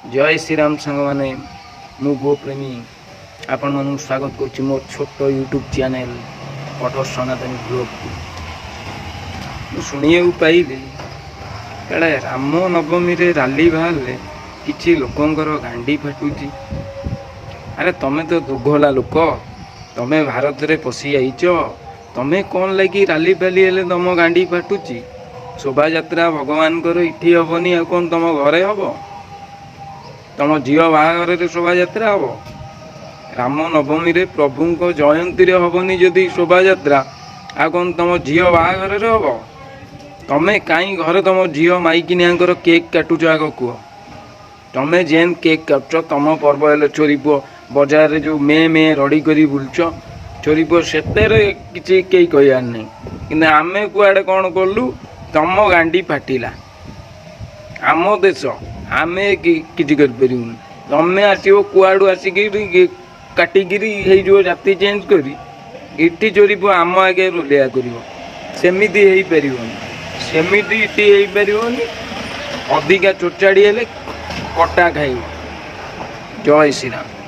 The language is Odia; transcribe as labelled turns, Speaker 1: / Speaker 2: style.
Speaker 1: ଜୟ ଶ୍ରୀରାମ ସାଙ୍ଗମାନେ, ମୁଁ ଗୋପ୍ରେମୀ ଆପଣମାନଙ୍କୁ ସ୍ୱାଗତ କରୁଛି ମୋ ଛୋଟ ୟୁଟ୍ୟୁବ୍ ଚ୍ୟାନେଲ୍ କଟକ ସନାତନୀ ବ୍ଲଗ୍କୁ। ମୁଁ ଶୁଣିବାକୁ ପାଇଲି କାଳେ ରାମ ନବମୀରେ ରାଲି ବାହାରିଲେ କିଛି ଲୋକଙ୍କର ଗାଣ୍ଡି ଫାଟୁଛି। ଆରେ, ତମେ ତ ଦୋଘଲା ଲୋକ, ତମେ ଭାରତରେ ପଶି ଯାଇଛ, ତମେ କ'ଣ ଲାଗି ରାଲି ଫାଲି ହେଲେ ତମ ଗାଣ୍ଡି ଫାଟୁଛି? ଶୋଭାଯାତ୍ରା ଭଗବାନଙ୍କର ଇଠି ହବନି, ଆଉ କ'ଣ ତମ ଘରେ ହବ? ତମ ଝିଅ ବାହାଘରରେ ଶୋଭାଯାତ୍ରା ହବ? ରାମ ନବମୀରେ, ପ୍ରଭୁଙ୍କ ଜୟନ୍ତୀରେ ହବନି ଯଦି ଶୋଭାଯାତ୍ରା, ଆଉ କ'ଣ ତମ ଝିଅ ବାହାଘରରେ ହବ? ତମେ କାହିଁ ଘରେ ତମ ଝିଅ ମାଇକିନିଆଙ୍କର କେକ୍ କାଟୁଛ, ଆଗ କୁହ। ତମେ ଯେନ୍ କେକ୍ କାଟୁଛ, ତମ ପର୍ବ ହେଲେ ଚୋରି ପୁଅ ବଜାରରେ ଯେଉଁ ମେ ମେ ରଡ଼ି କରି ବୁଲୁଛ ଚୋରି ପୁଅ, ସେଥିରେ କିଛି କେହି କହିବାର ନାହିଁ। କିନ୍ତୁ ଆମେ କୁଆଡ଼େ କ'ଣ କଲୁ, ତମ ଗାଣ୍ଡି ଫାଟିଲା? ଆମ ଦେଶ, ଆମେ କିଛି କରିପାରିବୁନି। ତମେ ଆସିବ କୁଆଡ଼ୁ ଆସିକି କାଟିକିରି ହେଇଯିବ ଜାତି ଚେଞ୍ଜ କରି ଏଠି ଚୋରି ପୁଅ ଆମ ଆଗେ ରୋଲିଆ କରିବ। ସେମିତି ହେଇପାରିବନି, ସେମିତି ଏଠି ହେଇପାରିବନି। ଅଧିକା ଚୋଚାଡ଼ି ହେଲେ କଟା ଖାଇବ। ଜୟ ଶ୍ରୀରାମ।